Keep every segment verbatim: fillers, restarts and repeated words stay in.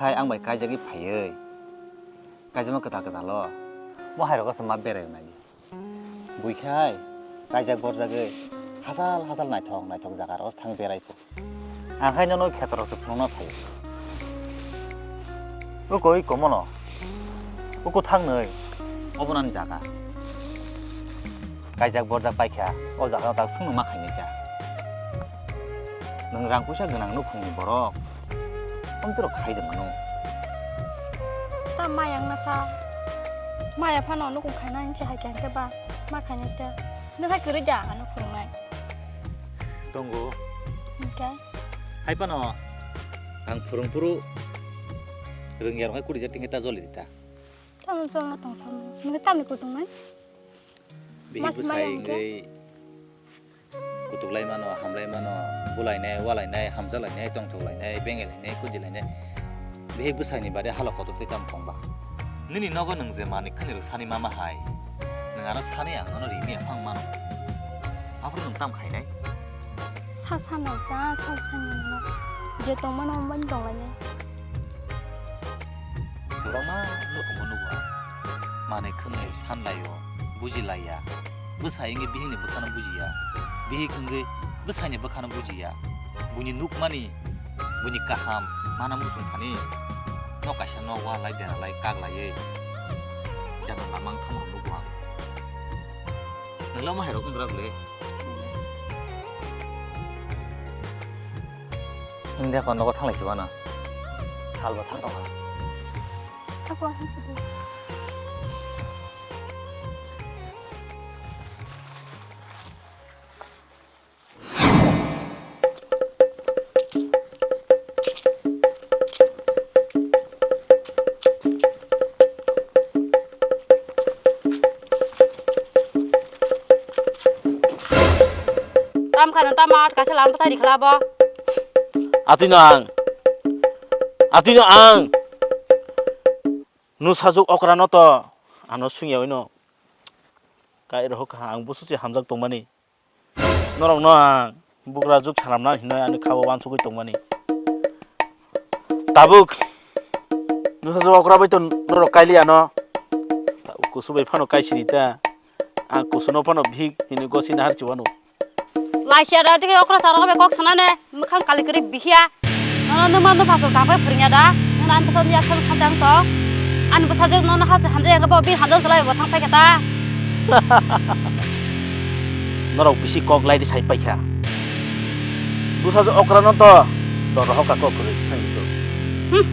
Khai ang bai kaijagwi phaiwi. Kaijama kwtal kwtal o. Mo hai rogo se ma berai nai. Bui khai kaijak borjagwi hachal hachal naithok naithok jaga rogo thang berai phu. Ang khai nono kheto rok se phunukna phai. Uko ui komono. Uko thangnwi. Obo nani jaga. Kaijak borjak paikha, o jaga tak swngno ma khainai kha. Nwng rang puisa gwnang nukhungni borok. Omtwrok khai de mano. Ta mayang na sa. Maya phano nukhung khaina hinse hai khe ba ma khainai ta. Nwng hai kwrwi da ano phwrwngnai. Tongo. Hwnkhe? Hai phano ang phwrwng phuru rwngya rok hai kuri jak tingkhe ta joli di ta. Tamo jolna tong sa. Nwng tamni kutung nai? Bihik bwsai wngwi kutuk lai mano, ham lai mano, bulai nai, walai nai, hamjak lai nai, tongthok lai nai, bengai lai nai, kudi lai nai. Bihik bwsai ni bade halok kotor tei tamo tong ba. Nini nogo nwng je manwi khani rok sani mama hai. Nwng ano sani ang nono ri miya phang mano. Aphuru nwng tam khai nai? Sa sanai ta, sa sanai no. Je tong mano, omo tong lai nai. Kwbangma nukhungbo nugo ang. Manwi khwnwi sanlaio, bujilaiya. Bwsai wngwi bihikni bwkhano bujiya. Bihik wngwi bwsaini bwkhano bujiya. Buini nukmani, buini kaham mana muchung thani. Nok kaisa nok walai deralai kaklaiwi. Jana lamang thamrok nugo ang. Nangla omo hairok wngwrak le. Wngde kon nogo thanglai sibana. Salbo thang tongkha. Tam khana tam at kaisa lam bwtai rikhala bo. Atwino ang. Atwino ang. Nusajuk okrano to ano sungya wino. Kai rohok ang busuchi hamjak tongmani. Norokno ang bugra juk sanamna hinwi ani khabo wansugwi tongmani. Tabuk nusajuk okra bai to norok kaili ano. Tabuk kusu bai phano kaisiri ta. Ang kusuno phano bhik hinwi gosi nahar chuwano. Laisiya da tei okra chara bai kok sanane. Mwkhang kali kwrwi bihiya. Nono nwma nwpha swk kakwi phwrwngya da? Nono ani bwsajwk yak salo sadi ang tong. Ani bwsajwk nono hachwk hamjak ya bo bini hamjak chwlai bo thang paikha ta. Norok bisi kok lai di sai paikha. Bwsajwk okra no to doro hoka kok kwrwi thang di to. Hmm.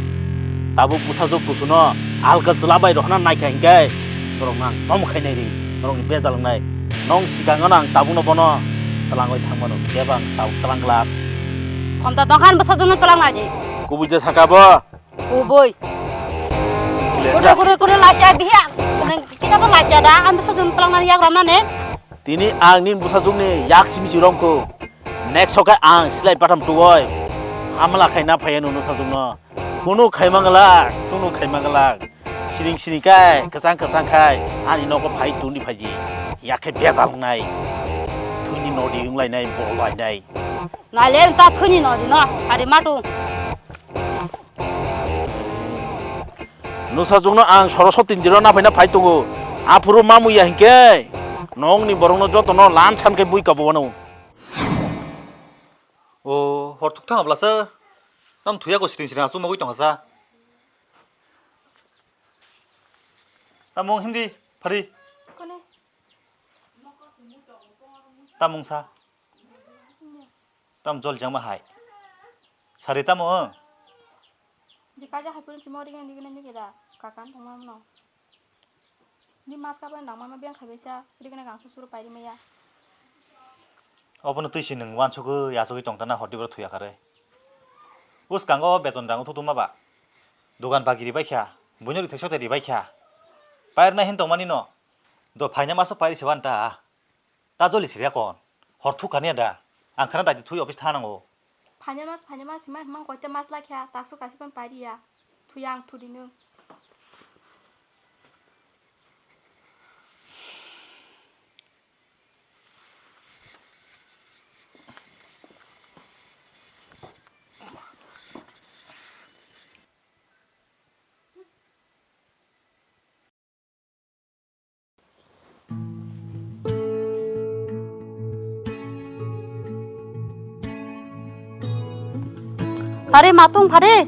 Tabuk bwsajwk kusuno alka chwla bai rohorna naikha hinkhe norok nang tom khainai ri, norokni bejal wngnai. Nong sikang ano ang tabukno bono twlangwi thang mano, kebo ang tabuk twlang glak. Khomta tongkha ani bwsajwkno twlang nai di. Kubui je saka bo. Kubui. Kure, kure, kure, lasia bihi ang. Nang kita pun lasia da, ani bwsajwkno twlang nani yak ramna ne. Tini ang nini bwsajwkni yak simi si romkhu. Next sokai ang silai patham tuwoi. Hamla khaina phaiya nunu sajwkno. Kunu khaima glak, kunu khaima glak. Siring siring kai, kwchang kwchang khai, ani nogo phai tuni phaidi. Yakhe bejal wngnai. Thwini nodi wnglainai, bo lainai. Naile ta thwini nodi no, hari matu. Nusajwkno ang soro sotindiro naphaina phai tongo. Aphuru mamuya hinkhe, nokni borokno jotono lan san khe bui kabo wano. O, hor thuk thang ablasa. Tam thuya ko siring siring aswk mogwi tongsa. Tamung hindi, phari. Kone? Tamung sa. Tam jol jangma hai. Sari tamo, eh? Di kaja hai pun cimo ringan di gina nyikira. Kakan tongma mano. Di mas kapan nang mama beng khai baisa, ri gana gang susuru pairi maya. Obono twi si nwng wansugwi yachugwi tong tana hor di boro thuya kharwi. Bwskango beton rang uthuktuma ba. Dogan bagi ribai kha, buino rithai sote ribai kha. Pairna hin tongmani no. Do phaina maso pairi se wan ta. Ta joli siri akon. Hor thuk kania da. Ang khana daiti thui office thanango. Phaina mas, phaina mas, hima hima koita mas lakha, takso kaisa pan pariya. Thuya ang thudi nung. Phari matung phari.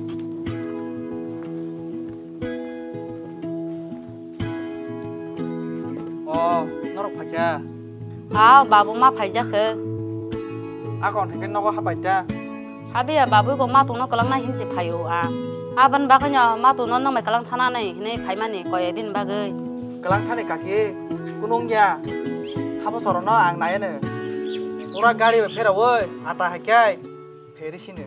O, norok phaikha? Ao, babu ma phaijakhe. Akon hinkhe nogo hapai ta? Habiya, babu go matungno kwlangna hinsi phaio ang. Aboni bagwino matungno nangbai kwlang thanani hinwi phaimani koi din bagwi. Kwlang thani kaki, kunung ya. Thabo sorono ang nayano. Pura gari bai pherawi, ata haikhai, pheri sini.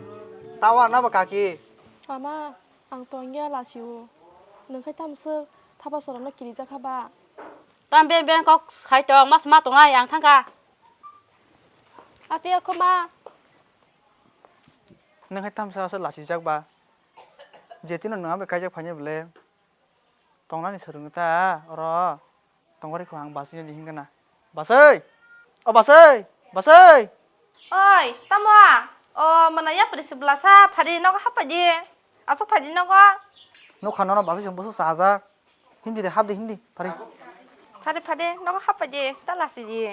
Tawa nabo kaki. Mama, ang tongya lachio. Nwng khai tamswk thapa sorokno kirijak kha ba? Tam beng beng kok sai tong, mas ma tongnai ang thangkha. Ati ako ma. Nwng khai tamsa aswk lachijak ba? Jetino nwng abai kaijak phaini bwle? Tongnani swrwngno ta oro. Tongori kho ang basui ni hingkana. Basui! O basui! Basui! Oi, tamo a? O, mana yapri se blasa, phari nogo hapai di. Aswk phai di nogo. Nokha nono basui song bwswk chajak. Himdi de hapdi himdi, phari. Phari, phari, nogo hapai di, ta lasi di.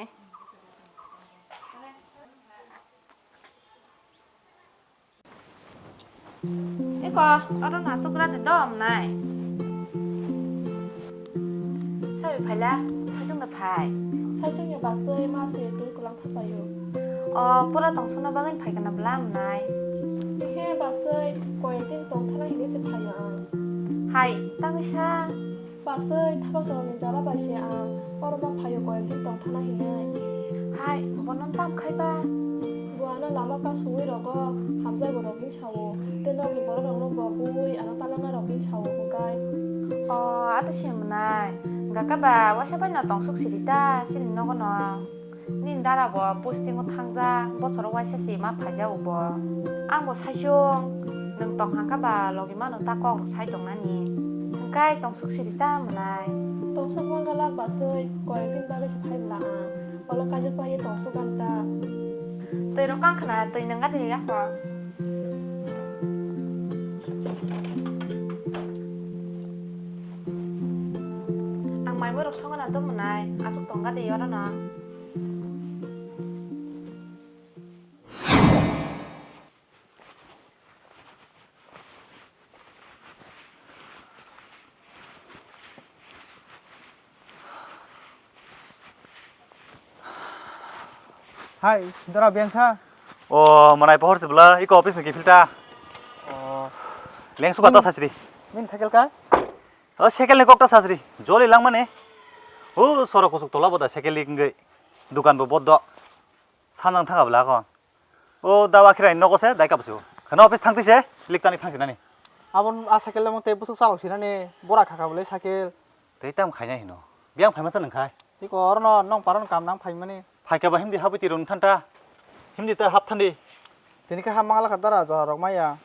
Iko, oro no aswk gra de dom nai. Sabi phaila, saichung da phai. Saichung ya basui ma se tul kulang thapayo. O, pura tong sona bagwi phai kana bwla mwnai. He basui, koyek din tong thana hinwi se phaio ang. Hai, tangwi sa. Basui, thapa sorokni jala bai se ang oro ma phaio koyek din tong thana hinwi. Hai, bono tam khai ba? Bo ano lama kasugwi rogo, hamjai bo rok hin sao. Tei nokni borok rokno bo kuwi ano talangna rok hin sao hwnkhe. O, ato se mwnai. Hwnkha khe ba waisa bai no tongsuk siri ta chini nogo no. Nini dara bo posting o thangjak, bosoro waisa se ma phaijao bo. Ang bo saichung, nwng tong hangkha ba logi mano ta kok rok sai tongnani. Hwnkhe tongsuk siri ta mwnai. Tongsuk mangala basui, koyek din bagwi se phai bwla ang. Olo kaijak pai tongsuk ang ta. Twi rok kang khna, twi nangga de ya kho. Ang mai mui rok songna to mwnai, aswk tongga de oro no. Hai, dara biyang sa? O, manai pohor se bwla, iko office ni kifilta. O. Leng suka ta sasri. Min cycle ka? O, cycle ni kok ta sasri. Joli lang mane. O, sorok kusuk tola boda cycle ni wngwi. Dukan bo bodo. Sanang thanga bwla kon. O dawa khirai nogo se dai kapsu. Khana office thangti se, liktani thangsinani. Abon a cycle lamang tei bwswk chalok sinani, bora khaka bwlai cycle. Tei tam khaina hino. Biyang phaima sa nang khai. Tiko orono nong paron kam nang phaimani. Phaikha ba himdi habwi tiro thanta. Himdi ta hap thandi. Tini khe hap mangala kha dara jora rok maya.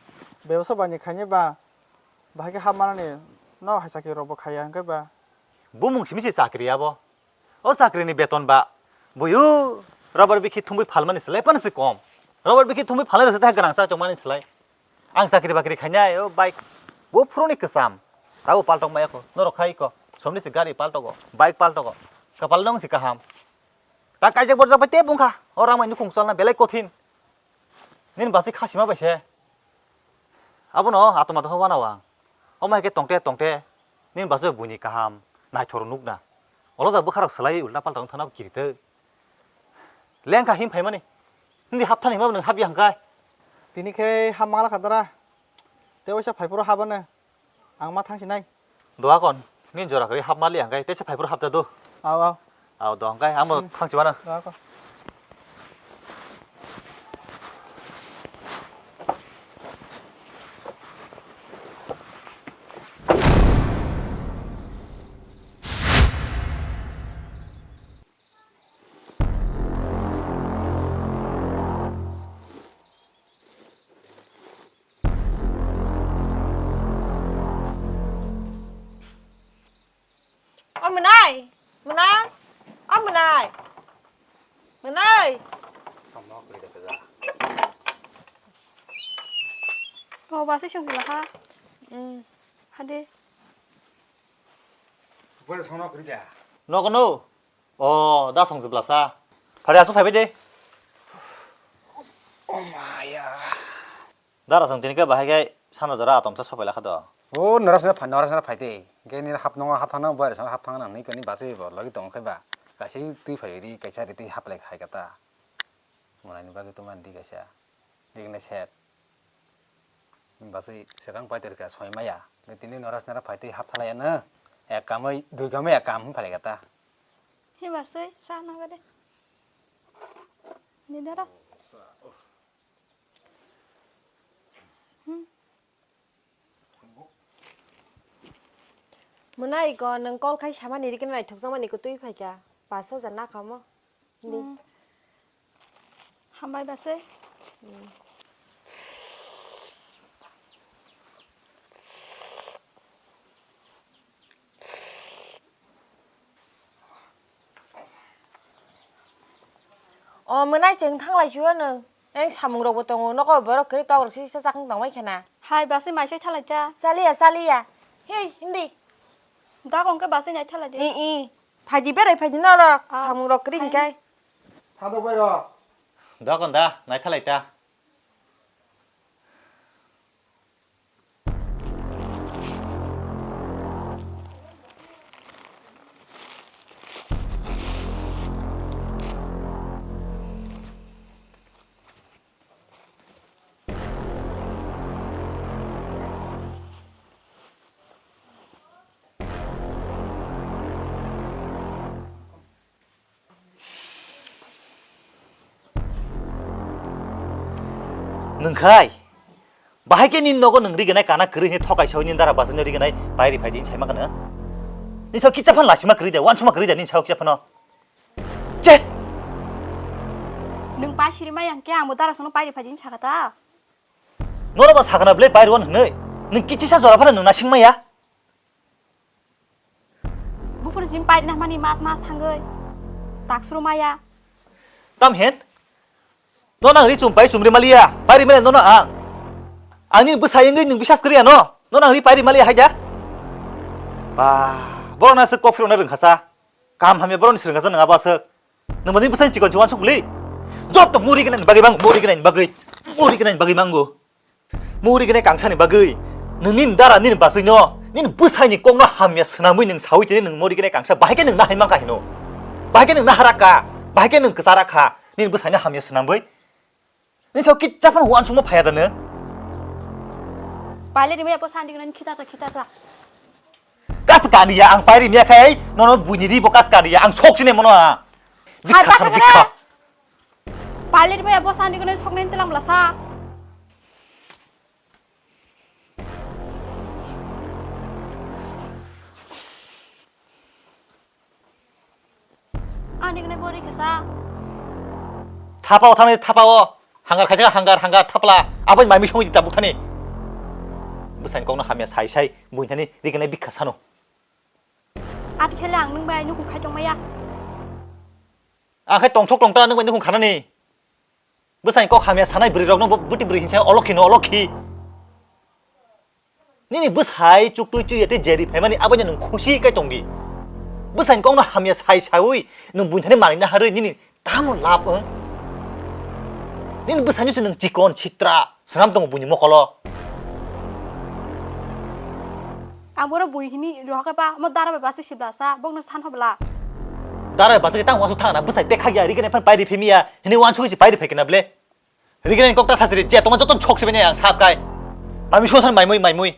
Bebsa bani khaini ba. Bahai khe hap manani no hai chakri rok bo khaya hwnkhe ba. Bumung simi se chakri abo. O chakrini beton ba buyu rubber bikhi thumwi phalmani slai phano se kom. Rubber bikhi thumwi phalnai rok se tei gwnang chak tongmani slai. Ang chakri bakri khainai o bike bo phuruni kwcham. Tabo paltok maya kho. Norok khai kho. Somni se gari paltogo, bike paltogo. Kapal nong se kaham. Ta kaijak borjak bai tei bungkha. O rangmai nukhung chalna belai kothin. Nini basi khasima bai se. Abono atoma doha wana wang. Omo hai khe tongte tongte nini basi buini kaham naithok nukna. Olo da bwkharok swlaiwi ulta palta wng thana kirite. Lengkha him phaimani. Hindi hapthani himabo nwng hapya hwnkhe. Tini khe hap mangala kha dara. Tei waisa phaiphuru habano. Ang ma thangsinai. Doakon, nini jora kwrwi hap mali ang kai, teisa phaiphuru hap da do. Aw, aw. Aw, do ang kai, amo thangsi mano. Doakon. O mwnai, mwnai, o mwnai, mwnai. O basi song sila ha. Hmm. Hade. Bore sono kri da. Nogo no. O da song sibla sa. Phari asu phaibai de. O maya. Dara song tini khe bahai khe sana jora atom sa sopai lakha do. O norasna phai, norasna phai tei. Ge ni hap nongo hap thangna, boyar sana hap thangna, ni kani basi bo logi tong khe ba. Kaisa twi phai ri, kaisa ri twi hap lai khai kata. Monai ni bagwi tongmani di kaisa. Di kene set. Basi sekang pai ter ka soi maya. Ni tini norasna phai tei hap thalaya na. Ek kamai, dui kamai ek kam phalai kata. Hi basi, sa nang de. Ni dara. Hmm. Mwnai ko nwng call khai samani rikhe naithokjakmani kwtwi phaikha, pash hajar nakhamo. Di. Hmm. Hambai basi. Hmm. O mwnai chwng thanglai sio nwng. Eng samung rokbo tongo, nogo borok kwrwi tok rok sisa chakung tongbai khena. Hai basi mai sai thalai cha. Chaliya, chaliya. Hei, hindi. Da kong ke basi nai thalai de. I, i. Phaidi berai phaidi norok. Ah, samung rok kwrwi hai. Hinkhe. Thadok bai rok. Da kon da, nai thalai ta. Nwng khai, bahai khe nini nogo nwng rignai kana kwrwi hwnwi thokai sawi nini dara bachai no rignai pai ri phai di hinwi sai ma kano. Nini sao kicha phano lasima kwrwi de, uansukma kwrwi de nini sao kicha phano. Che! Nwng pai siri maya hwnkhe ang bo dara songno pai ri phai di hinwi sakha ta. Nono ba sakha na bwlai pai rw hwnwi, nwng kichisa jora phano nwng nasing maya. Buphuru jin pairina hwnmani mas mas thangwi. Taksuru maya. Tam hen? Nono ang ri chum pai chum ri maliya. Pairi maliya nono ang. Ang nini bwsai wngwi nwng bisas kwrwi ano. Nono ang ri pairi maliya hai da. Ba, borok na se kok phirokna rwngkha sa. Kam hamya borok ni swrwngkha sa nwng abo aswk. Nwng bo nini bwsai chikon chikon sok bwlwi. Joto muri gwnani bagwi mang, muri gwnani bagwi. Muri gwnani bagwi mango. Muri gwnai kangsa ni bagwi nwng nini dara nini bachwi no nini bwsai ni kok no hamya swnamwi nwng sawi tini nwng muri gwnai kangsa bahai khe nwng nahai mankha hino. Bahai khe nwng naharaka, bahai khe nwng kwcharakha nini bwsai no hamya swnamwi. Nini sao kicha phano uansukma phaiya da nwng? Paile rimaya bo sandi gwnai khita cha khita cha. Kas kaniya ang pairi miya khai nono buini ri bo kas kaniya ang sok sine mono a. Hai bikha sano bikha. Paile rimaya bo sandi gwnai sok nai telang bla sa. Ani gwnai bori kesa. Thapao thani thapao. Hangar khaitha hangar hangar thapla. Aboni mami songwi di tabuk thani. Bwsani kokno hamya sai sai buini thani rignai bikha sano. Ati khele ang nwng bai nukung khai tongmaya. Ang khai tongthok tongtra nwng bai nukung khanani. Bwsani kok hamya sanai bwrwi rokno bo bwtwi bwrwi hinsa olokhi no olokhi. Nini bwsai chuktwi chuya tei jeri phaimani abono nwng khusi kai tongdi. Bwsani kokno hamya sai saui nwng buini thani manwi naharwi nini tamo lab wng? Nini bwsani se nwng chikon sitra swnam tongo buini mokolo. Ang boro bui hini rohakhe ba mo dara bai basi sibla sa bokno san hobla. Dara bai basi tang wasu thangna bwsai te khagya rikene phan pairi phimiya hini wansugwi se pairi phaikena ble. Rikene kokta sasiri je tongma joton chok sibene ang sap kai. Mami songsan maimui maimui.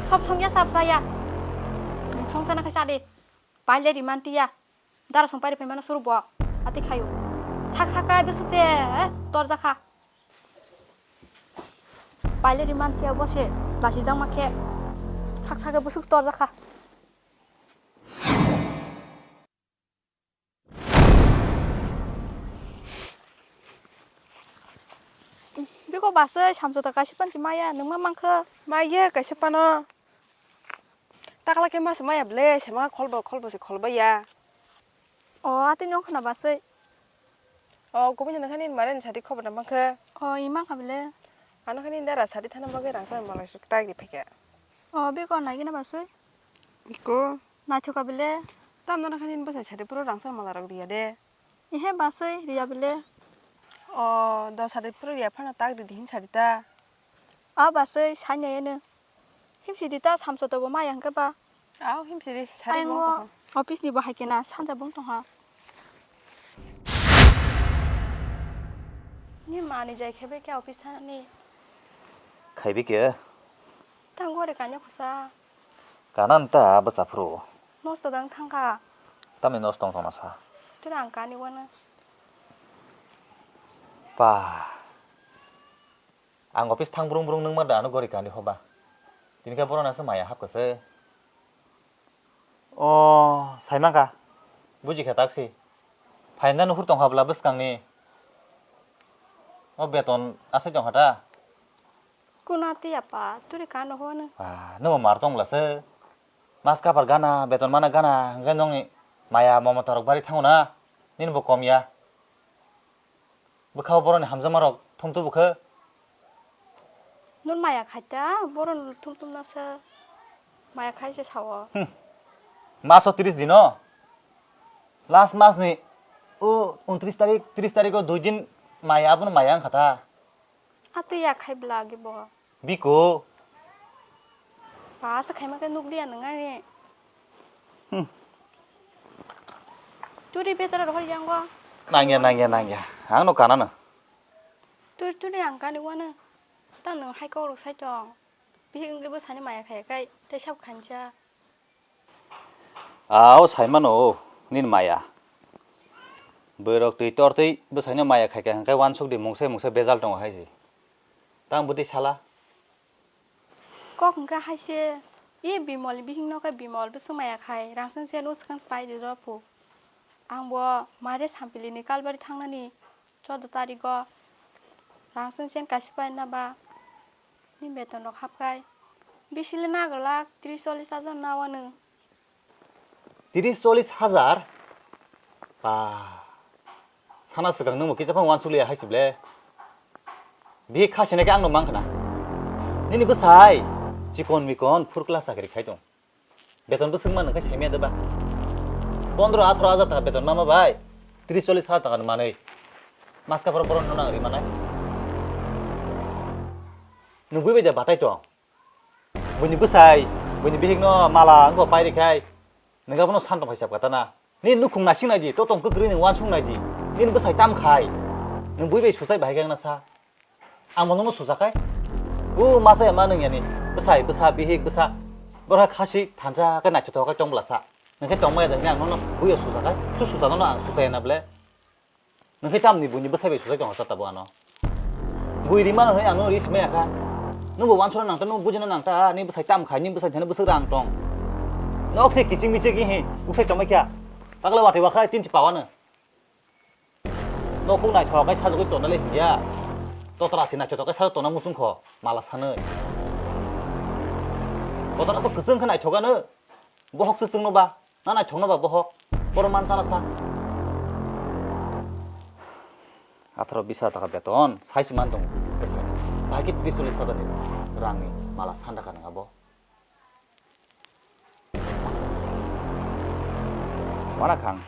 Sob songya sap saya. Songsa na khaisa de. Paile rimantiya. Dara song pairi phaimano suru bo. Ati khayo. Sak saka bwswk se, eh, torjakha. Paile rimanthiya bo se lasijakma khe. Sak saka bwswk torjakha. Biko basai samsota kaisa panchi maya nungma mankha. Maya kaisa pano. Takla khe masa maya ble sema kholbo kholbo se kholbaya. O atwi nong khna basai. O kubuni nangkha nini mare ni sadi khobor na mankha. O i mankha ble. Ano khe nini dara sadi thana bagwi rangsa malai suk tagri phaikha. O biko naigina basai. Biko. Naithoka ble. Tamno nangkha nini bwsai sadi puro rangsa mala rok riya de. Ihe basai riya ble. O, dos hari phuru ya phano tak di di hin sari ta. A basai sanya yeno. Himsi di ta samso to bo maya hingke ba. Au himsi di sari Ayang bo o tong. Office ni bo hai kena sanja bung tong ha. Ni mani jai khebe ke office ni. Khaibi ke? Tang gore kanya khusa. Kanan ta bwsa phuru. Nosto dang thangkha. Tamni nosto tong thangna sa. Tira ang kani wana. Pa. Ang office thang brung brung nungma da ano gori kani hoba. Tini khe borok nasa maya hap kase. O, saimangkha. Buji kha taksi. Phaina nuhur tong habla bwskangni. O beton asai tong hata. Kuna tiya pa, turi kano hono. Ah, no mar tong lase. Mas kapar gana, beton mana gana, hingke nongni maya momotorok bari thango na. Nini bo kom ya. Bwkha o boroni hamjakmarok thumtu bwkha. Nun maya khaita, boron thumtum nasa maya khai se sao. Hmm. Maso tris dino. Last mas ni o untris tarik, tris tarik o dui din maya, abono maya wngkha ta. Atwi ya khai bla agi bo. Biko. Pasa khaima khe nukliya nung ani. Hmm. Turi betra rohor yango. Nangya, nangya, nangya. Ang no kana no. Turi turi ang kani wana. Ta nung hai kok rok sai tong. Bihik wngwi bwsani maya khai kai. Tei sab khancha. Ao saimano o nini maya. Bwrok twi tortwi bwsaino maya khaikha hwnkhe uansukdi mungsa mungsa bejal tongo hai se. Tang bwtwi sala. Kok hwnkhe hai se, e Bimolni bihikno khe Bimol bwswk maya khai, rang chwng se no swkang pai rwrw phu. Ang bo mare Sampilini Kalbari thangnani chordo tarigo rang chwng se kaisa pai na ba. Ni beton rok hapkai. Bisile nagalak tris chollis hajar na wano. Tris chollis hajar? Ba. Sana swkang nwngbo kisa phano uansukliya hai se ble. Bihik kha sene khe ang no mang khna. Nini bwsai chikon mikon phurkla chakri khai tong. Beton bwswk man nang khe saimaya de ba. Pondro atharo hajar taka beton mama bai. Tris chollis hajar taka manwi. Maska phoro boron no nang ri manai. Nugui bai de batai tong. Buini bwsai, buini bihikno mala wngkha pai rikha, nungkha bono santong hai sab kata na. Nini nukhung naising naidi, to tong kwkrwi nung uansuk naidi. Nini bwsai tam khai, nung bui bai suchai bahai khe wngna sa. Ang bo nungno suchakai. O masa ya ma nung yani, bwsai, bwsa, bihik, bwsa. Borok khasi thansa khe naithotok khe tong bwla sa. Nung khe tongmaya da hwnwi ang nono bui o suchakai, su suchano no ang suchaya na ble. Nung khe tamni buini bwsai bai suchai tong sa tabuk ano. Bui rimano hwnwi ang nono ri swmai ya kha. Nungbo uansukna nang ta, nung bujina nang ta, ni bwsai tam khai, ni bwsai thani bwswk rang tong. Nok se kiching miching hi, buksai tongmai kha. Takle watwi wa khai, tin chi pawano. Nokhung naithok khai sajagwi tonna le hiya. Totra si naithok khai sajagwi tonna musung kho, mala sanwi. Kotor to kwchwng khe naithok ano. Bohok se chwngno ba. Na naithokno ba bohok, borok man chana sa. Atharo bis hajar taka beton, sai se man tongo, bwsai. Bahai khe tris chollis hajar ni rangni mala san taka nang abo. Wana khang.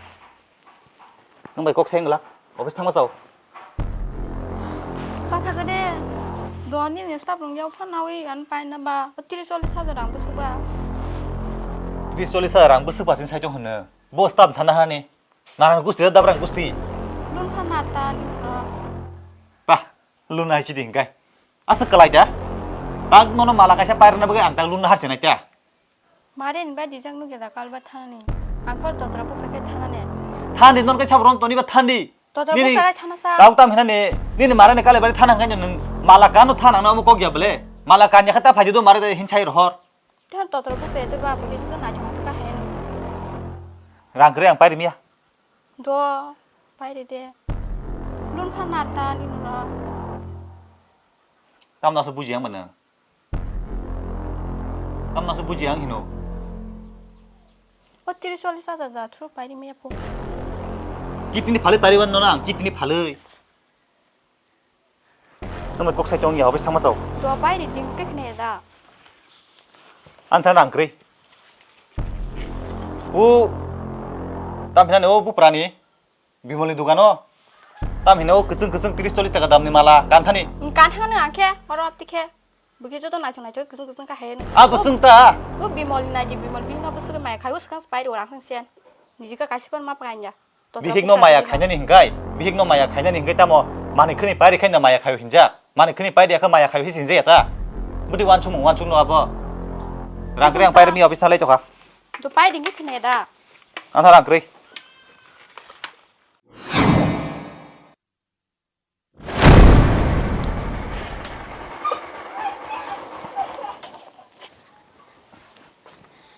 Nwng bai kok sai wngla, office thangma chao. Patha gede, don nini staff rung yau phano nawi an paina ba, o tris chollis hajar rang bwswk ba. Tris chollis hajar rang bwswk ba sini sai tong hwnno. Bo staff thana hani. Naran gusti da dabrang gusti. Lun pha na ta ni no. Bah, lun hai chidi hingkai. Asa kalai da. Tak nono mala kaisa pairna bagwi ang tak lun har sinai ta. Mare ni bai dijak nugya da kalba thani. Ang kor totra buksa kai thana ne. Thandi non kai sabron toni ba thandi. Totra buksa kai thana sa. Tau tam hinani. Nini mare ni kale bari thana hingkai nung mala kanu thana no mo kok ya bele. Mala kan ya khata phai do mare de hin chai rohor. Tei totra buksa ya de ba bo kisa naithok naithok ka hai no. Rang kre ang pairi miya. Do, pairi de. Lun pha na ta ni no. Tamno aswk buji ang mano. Tamno aswk buji ang hino. O tris chollis hajar ja thru pairi miya pho. Kitni phalwi pairi wan no ang, kitni phalwi. Nwng bai kok sai tong ya, office thangma chao. Do pairi ding khe khne da. Ang thang nang kri. U, tam phina ni o buprani. Bimolni dogano Tam hino kwchwng kwchwng tris chollis taka damni mala, kanthani. Kanthang nang khe, oro twi khe. Bwkhe joto naithok naithok kwchwng kwchwng kha hai. Abo chwng ta. Ko Bimol ni naidi, Bimol bini no bwswk maya khai, o swkang pai rw rang thang sen. Niji ka kaisa pan ma pakai nya. Bihik no maya khainani hinkai, bihik no maya khainani hinkai tamo manwi khwni pairi khaina maya khaio hinjak. Manwi khwni pairi yakha maya khaio hinjak ya ta. Budi wansuk mung wansuk no abo. Rang kri ang pairi mi office thalai tokha. To pai ding khe khne da. Antha rang kri.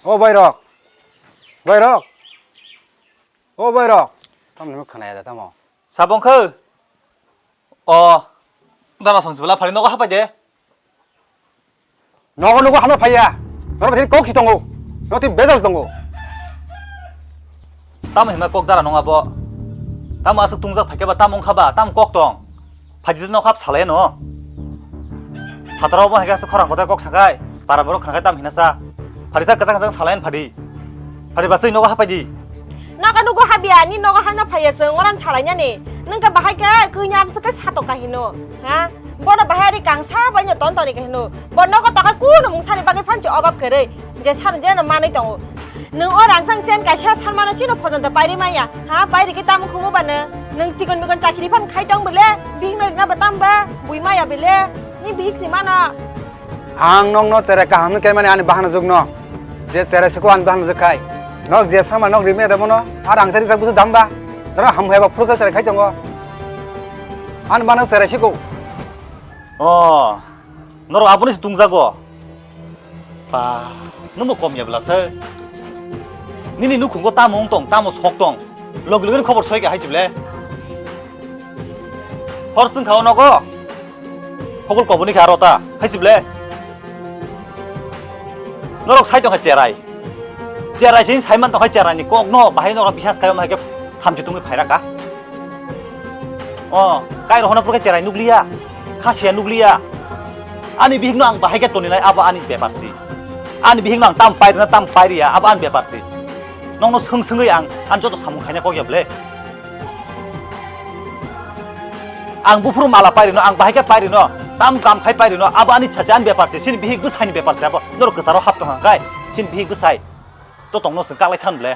O boy rok. Boy rok. O boy rok. Tamni khwnaya da tamo. Sabong kho. O. Dara song sibla phari nogo hapai de. Nogo nogo hama phaiya. Norok thini kok si tongo. Norok thini bejal tongo. Tamo hima kok dara nong abo. Tamo aswk tungjak phaikhe ba tamo wngkha ba tamo kok tong. Phaidi nok hap salai no. Phataro obo hai khe aswk khorang kotor kok sakai. Para borok khnakai tamo hina sa. Phadi ta kwchang kwchang salai phadi. Phadi basai nogo hapai di. Nogo nugo habya, ni nogo hano phaiya chwng, oran salainani. Nwng khe bahai khe kwinya bwswk khe satok ka hino, ha? Bono bahai ari kangsa bai no ton toni ka hino. Bo nogo tokai kuno mungsani bagwi phanchi obab kwrwi. Je sar je no manwi tongo. Nwng o rangsang chen kaisa salmano chino phojon da pairi maya. Ha, pairi khe tamo khumu ba nwng? Nwng chikon mikon chakiri phan khai tong bole, bihik no rina ba tam ba, bui maya bele. Ni bihik si mano. Ang nokno cherai kaham khe mani ani bahanajwkno. Je cherai siko ani bahanajwk khai. Nok je sama nok rimi remo no. Ar ang cherai jak busu damba. Dara ham heba phuru khe cherai khai tongo. Ani bahanajwk cherai siko. O, norok aboni se tungjago. Pa, nwngbo kom ya bwla se. Nini nukhungo tamo wng tong, tamo sok tong. Logi logi khobor soi kha hai se ble. Hor chwng kha o nogo. Hokol koboni kha aro ta, hai se ble. Norok sai tong kha cherai. Cherai sin sai man tong kha cherai ni kok no, bahai norok bisas khai o hai khe thamchi tungwi phai ra kha. O, kai rohona purkhe cherai nukliya, khasiya nukliya. Ani bihikno ang bahai khe toninai, abo ani bepar si. Ani bihikno ang tam pairina, tam pairiya, abo ani bepar si. Nokno swng swngwi ang, ang joto samung khaina kok ya ble. Ang buphuru mala pairino, ang bahai khe pairino, tam kam khai pairino, abo ani chacha ani bepar si, sini bihik bwsaini bepar si, abo norok kwcharo hap tong kha kai, sini bihik bwsai. To tongno swng kaklai than ble.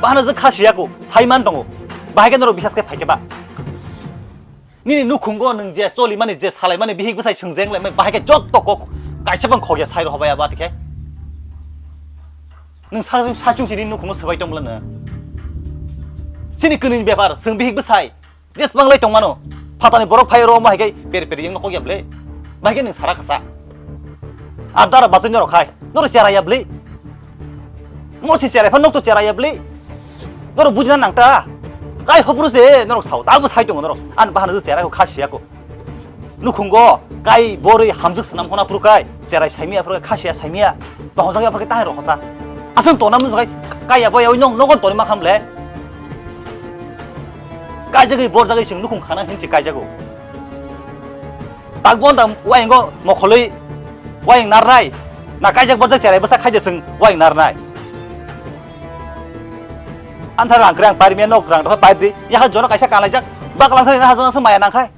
Bahano je khasiya ko, saiman tongo. Bahai khe norok bisas khe phai khe ba. Nini nukhungo nwng je choli mani, je salai mani, bihik bwsai swngjeng lai mani, bahai khe jotto kok kaisa bang khogya sai rohobai abo atikhe. Nwng sachung sachung sini nukhungo swbai tong bwla nwng. Sini kwnwi bepar, swng bihik bwsai. Jesbang lai tongmano, phatani borok phai oro omo hai khe per per yengno kok ya ble. Bai khe nwng sara khasa. Ar dara bachai norok khai, norok chera ya ble. Morsi chera phan nok to chera ya ble. Norok bujina nang ta. Kai hopru se norok sao, ta bo sai tongo norok. An bahana je chera ko khasiya ko. Nukhungo kai borwi hamjwk swnam khona phuru kai, cherai saimia phuru kai, khasiya saimia, tohojak ya phuru kai tahai rokhosa. Aswng tona muchung kai, kai ya bo ya oi nong nogon toni ma kham le. Kaijagwi borjagwi chwng nukhung khana hinchi kaijago. Takbo da waingo mokholwi waing narnai, na kaijak borjak cherai bwsa khaide chwng waing narnai. Anthar rang krang parimia nok rang dopha paidi, yaha jono kaisa kalaijak, baklang thani na ha jono se maya nangkhai.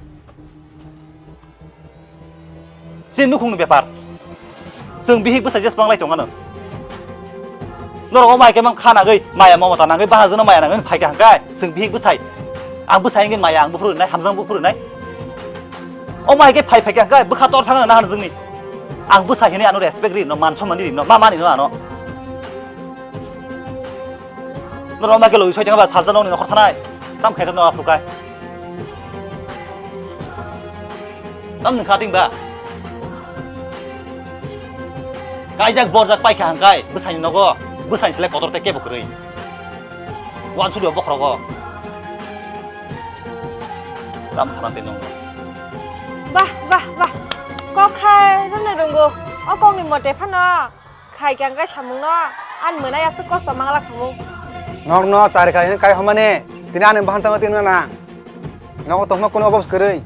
Chini nukhungni bepar. Chwng bihik bwsai jesbang lai tongano. Norok omo hai khe mang kha nangwi, maya mamata nangwi, bahajwkno maya nangwi phai kha hwnkhe chwng bihik bwsai. Ang bwsai wngwi maya, ang buphuru rinai, hamjang buphuru rinai. Omo hai khe phai phai kha hwnkhe bwkha tor thangno nahano jwngni. Ang bwsai hinwi ano respect ri no, man somman ri no, ma mani no ano. Norok ma khe logi soi tongba salsa nokni nokhor thanai. Tam khaisa norok aphuru kai. Tam nwng kha ting ba? Kaijak borjak paikha hwnkhe bwsaini nogo, bwsaini slai kotor tei kebo kwrwi. Wansukya bokhorogo. Tam sana tei nongno. Bah, bah, bah. Kok khai rwno rwngo. O kokni mote phano. Khai khe ang khe samungno ani mwnai aswk kosto manglak samung. Nokno chari khai hwnwi kai hwnmani tini ani bahan tangwi tini na. Nogo tongma kuno obos kwrwi.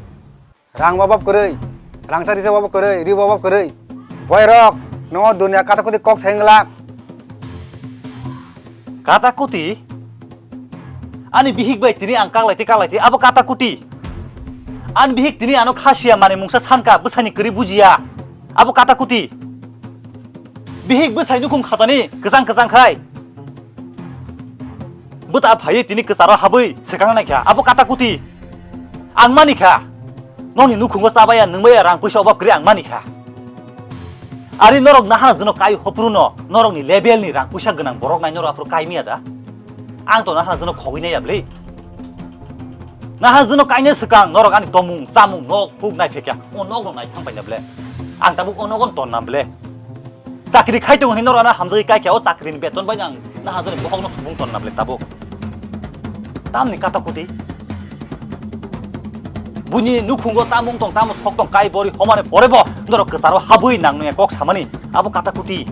Rang obab kwrwi. Rangsa risa obab kwrwi, ri obab kwrwi. Boy rok, nogo dunia kata kuti kok sai wngla. Kata kuti? Ani bihik bai tini ang kaklaiti kaklaiti abo kata kuti. Ani bihik tini ano khasiya mani mungsa sanka bwsani kwrwi bujiya abo kata kuti. Bihik bwsai nukhung khatani kwchang kwchang khai. Bwta phaiwi tini kwcharo habwi swkang naikha abo kata kuti. Ang manikha. Nokni nukhungo chabaya nwngbaya rang puisa obab kwrwi ang manikha. Ari norok nahana jeno kai hopruno norokni level ni rang puisa gwnang borok nai norok aphuru kai miya da? Ang to nahana jeno khogwi nai ya bwle. Nahana jeno kaina swkang norok ani tomung chamung nok huk nai phekya. O nok rok nai thang paina bwle. Ang tabuk o nogon tonna bwle. Chakri khai tongo hinwi norok ano hamjagwi kaikha o chakri ni beton bai ang nahana jeno bohok no subung tonna bwle tabuk. Tamni kata kuti. Buini nukhungo tamung tong, tamo sok tong, kai bori homani pore bo norok kwcharo habwi nang nungya kok samani. Abo kata kuti.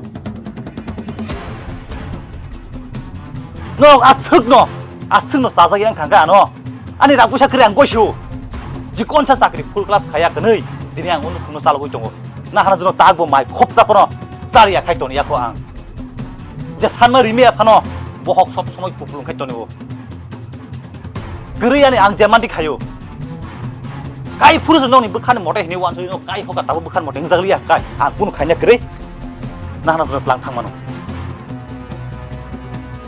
Norok aswkno, aswkno chajak yang thangkha ano. Ani rang puisa kwrwi ang goisu. Jikonsa chakri full class khaya kwnwi. Dini ang o nukhungno chalogwi tongo. Nahana jeno tak bo mai khopsa pono chariya khai toni yakho ang. Je sanma rimi aphano bohok sob somoi kupulung khai tonio. Kwrwi ani ang je manti khayo. Kai phuru se nokni bwkhani mote hini wansoi no kai hoka tabo bwkhani mote hingjak liya kai ang kunu khaina kwrwi. Nahana jeno tlang thangmano.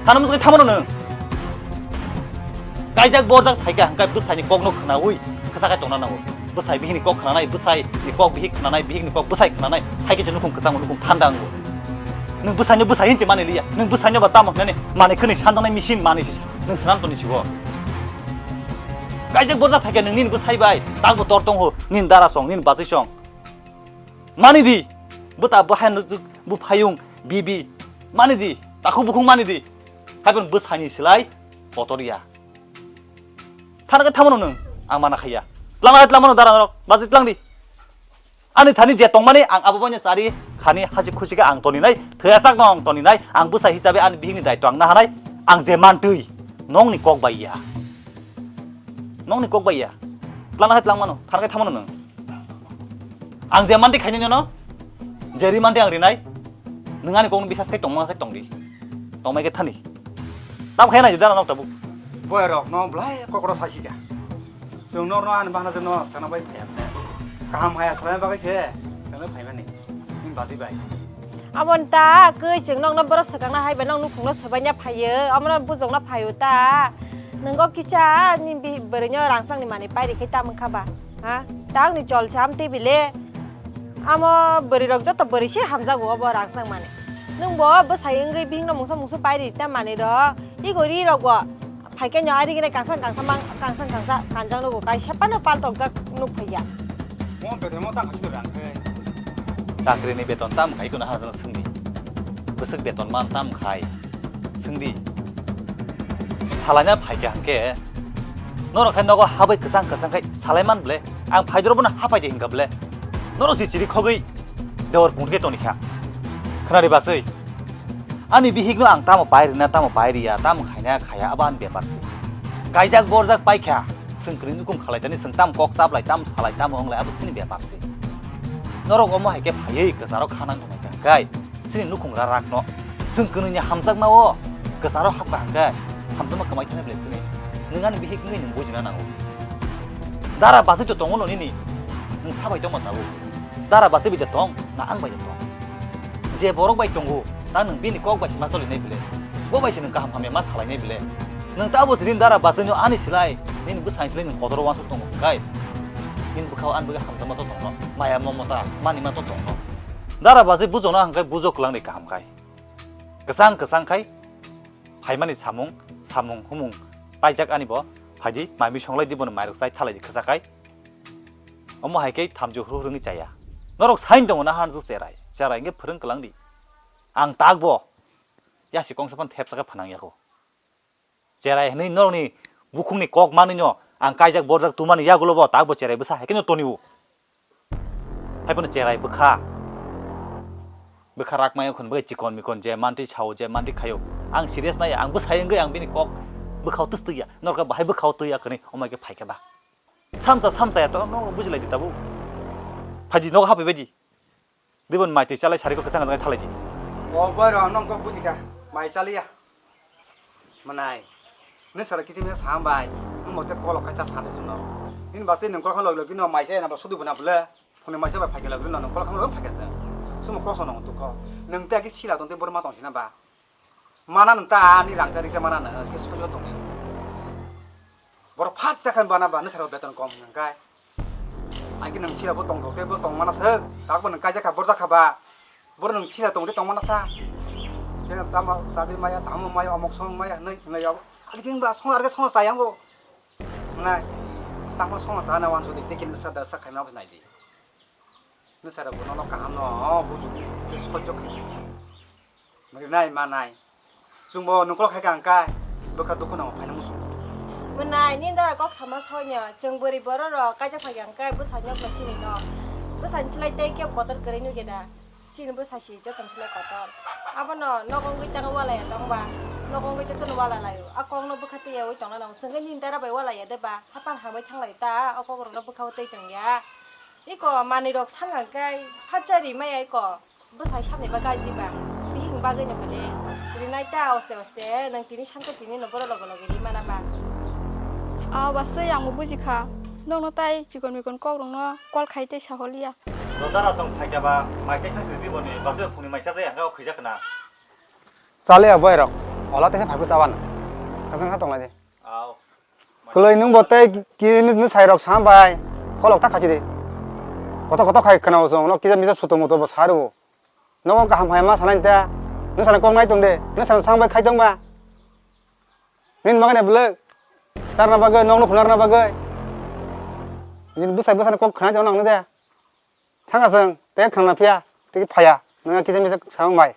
Hano mujung thangmano nwng. Kaijak borjak phaikha hwnkhe bwsaini kokno khwnaui kwchakhai tongna nango. Bwsai bihikni kok khwnanai, bwsaini kok bihik khwnanai, bihikni kok bwsai khwnanai, hai khe chwng nukhung kwchang nukhung thanda wngo. Nwng bwsaino bwsai hinwi mani liya, nwng bwsaino ba tamo hwnani manwi khwnwi sanjaknai machine manwi se nwng swnam toni sigo. Kaijak borjak phaikha nwng nini bwsai bai, takbo tor tongho, nini dara song, nini bachwi song. Mani di, bwta bwhai no bwphayung, bibi, mani di, takhuk bukhuk mani di. Haiphano bwsaini slai kotor ya. Thana khe thamano nwng, ang mana khaiya. Tlangna khe tlangmano dara norok, basi tlang di. Ani thani je tongmani ang abo boino chari khani hasi khusi khe ang toni nai, thaya sak no ang toni nai, ang bwsa hisabe ani bihikni daitw ang nahanai, ang je mantwi, nongni kok bai ya. Nongni kok bai ya. Tlangna khe tlangmano, thana khe thamano nwng. Ang je mantwi khainai nono, je ri mantwi ang rinai, nwng ani kokno bisas khai tongma khe tong di. Tongmai khe thani. Tam khai nai dara nok tabuk. Boy rok no belai kokro sasi da. Chwng nor no ani bahna no sana bai phaya. Kaham haya sana bagwi se, sana phai mani. Ning basi bai. Abon ta kwi chwng nokno borok swkangna hai bai nok nukhungno swbaina phaio, omono bujokna phaio ta. Nwngo kisa ni bi-, bwrwino rangchakni manwi pairi khe tamo wngkha ba? Ha? Ta wngni chol se am tei bile. Amo bwrwi rok joto bwrwi se hamjago obo rangchak manwi. Nwng bo bwsai wngwi bihikno mungsa mungsa pairi ta manwi rok. Tei gori rok bo. Phaikhe no ari gini kangsa kangsa mang kangsa kangsa kanjak nugo kaisa phano paltokjak nuk phaiya. Mo beton mo tang khachi rang khe. Chakri ni beton tam khai kono ha sungdi. Bwswk beton man tam khai sungdi. Salaina phaikhe hangke. Norok khai nogo habai kwchang kwchang khai salai man ble. Ang phaidoro bono hapai de hinga ble. Norok si chiri khogwi dewar pungke toni kha. Khwnari baswi. Ani bihikno ang tamo pai rina, tamo pai riya, tamo khaina khaya, abo ani bepar se. Kaijak borjak pai kha, chwng kwrwi nukhung khalai tani, chwng tamo kok chaplai, tamo salai, tamo wnglai, abo chini bepar se. Norok omo hai khe phaiwi kwcharo khanang tongo hwnkhe, chini nukhung rarakno. Chwng kwnwini hamjakma o kwcharo hapkha hwnkhe, hamjakma kwmai thani ble chini. Nwng ani bihik wngwi nwng bujina nango. Dara bachai to tongo no nini, nwng sabai tongma tabuk. Dara bachai bai tong, na ang bai tong. Je borok bai tongo, ta nwng bini kok bai se ma choli nai bile. Bo bai se nwng kaham hamya ma salai nai bile. Nwng ta bo sirin dara bachai no ani silai, nini bwsai silai nwng kotor wansuk tongo kai. Nini bwkhao ani bwkha hamjakma to tongno, maya momota, mani ma to tongno. Dara bachai bujokno ang kai bujok kwlang ni kaham kai. Kwchang kwchang khai, phaimani samung, samung humung, paijak ani bo, phaidi, mai mi songlai di bono mairok chai thalai di khwsa kai. Omo hai khe thamju hru hru wngwi chaya. Norok sain tongo na han jwk cherai. Cherai wngkhe phwrwng kwlang di. Ang tak bo. Yasi kongsa phano thepsa khe phanang yako. Cherai hwnwi norokni bukhukni kok manwi no ang kaijak borjak tumani yagulo bo tak bo cherai bwsa hai khe no toni o. Hai phano cherai bwkha. Bwkha rak mayo khon bwkha chikon mikon je mantwi sao je mantwi khayo. Ang serious nai ang bwsai wngwi ang bini kok bwkhao twstwi ya. Norok bahai bwkhao twi ya kwnwi omo hai khe phai khe ba. Samsa samsa ya to no bujilai di tabuk. Phaidi nogo hapai baidi. Dibon mai twi chalai sariko kwchang kwchang thalai di. O boy ro nong kok bujikha. Mai chaliya. Manai. Nini sara kiching misa sa hambai, nwng mote kolo khai ta sa de chwngno. Nini basi nwng kolo kha logi logi no maisa ena ba sudi buna bole. Phone maisa bai phaikhe logi no nwng kolo kha logi phaikhe se. Sumo koso no tukho. Nwng te agi sila tong te bor ma tong sina ba. Mana nwng ta ani rangcha risa mana nwng ke sojo tong ni. Bor phat cha khan bana ba nwng sara beton kom nwng kai. Ang khe nwng chila bo tongthok tei bo tongmana se, tak bo nwng kaijak kha, borjak kha ba. Boro nwng chila tong tei tongmana sa. Khe tamo chabi maya, tamo maya, omok somok maya hwnwi hwnwi yabo. Ani khe ba songla rwkhe songla chaya bo. Hwnai. Tamo songla chana wansuk di, tei khe nwng sa da sa khaima bo nai di. Nwng sa rok bo nono kaham no bujuk tei sojok khai. Rinai manai. Chwngbo nokolo khai ka hwnkhe bwkha dukhu nango phaina muchung. Mwnai, nini dara kok sama soino, chwng bwrwi borok rok kaisa phai ka hwnkhe bwsai nokno chini no. Bwsai chwlai tei kebo kotor kwrwi nukya da. Chini bwsai si jotono chwlai kotor. Abono nogo wngwi tangwi walaya tongba, nogo wngwi jotono wala laio. A kokno bwkha twiyaui tongna nango. Chwngkhe nini dara bai walaya de ba, hapan hamwi thanglaio ta, o kokrokno bwkhao twi tongya. Iko manwi rok sangkha hwnkhe phatsa rimaya iko. Bwsai samni ba gaji ba. Bihing bagwi no kade. Rinai ta oste oste, nang tini sangko tini no boro logo logo ri mana ba. A wasai ang bo buji kha. Nokno tai chikon mikon kok rokno call khai tei saholiya. Rodara song phaikya ba, mai chai thangsi biboni, basi phungni mai sajai ang kha khwijak na. Chale ya boy rok. Ola tesa phaibu sawan. Kasang ha tonglai de. Aw. Kwlwi nwng bo tei ki-, ki-, ni, ni sai rok sa bai. Kolok ta khachi de. Koto koto khai khna bo song, no kisa misa suto muto bo sa rw. Nogo kaham hai ma sanai ta. Nwng sana kok nai tong de. Nwng sana sang bai khai tong ba. Nini bagwi ne bwlwi. Charna bagwi, nokno khunarna bagwi. Nini bwsai bwsani kok khna tong nang de. Thanga chwng, tei khna phiya, tei phaya. Nwng kisa misa sa bai.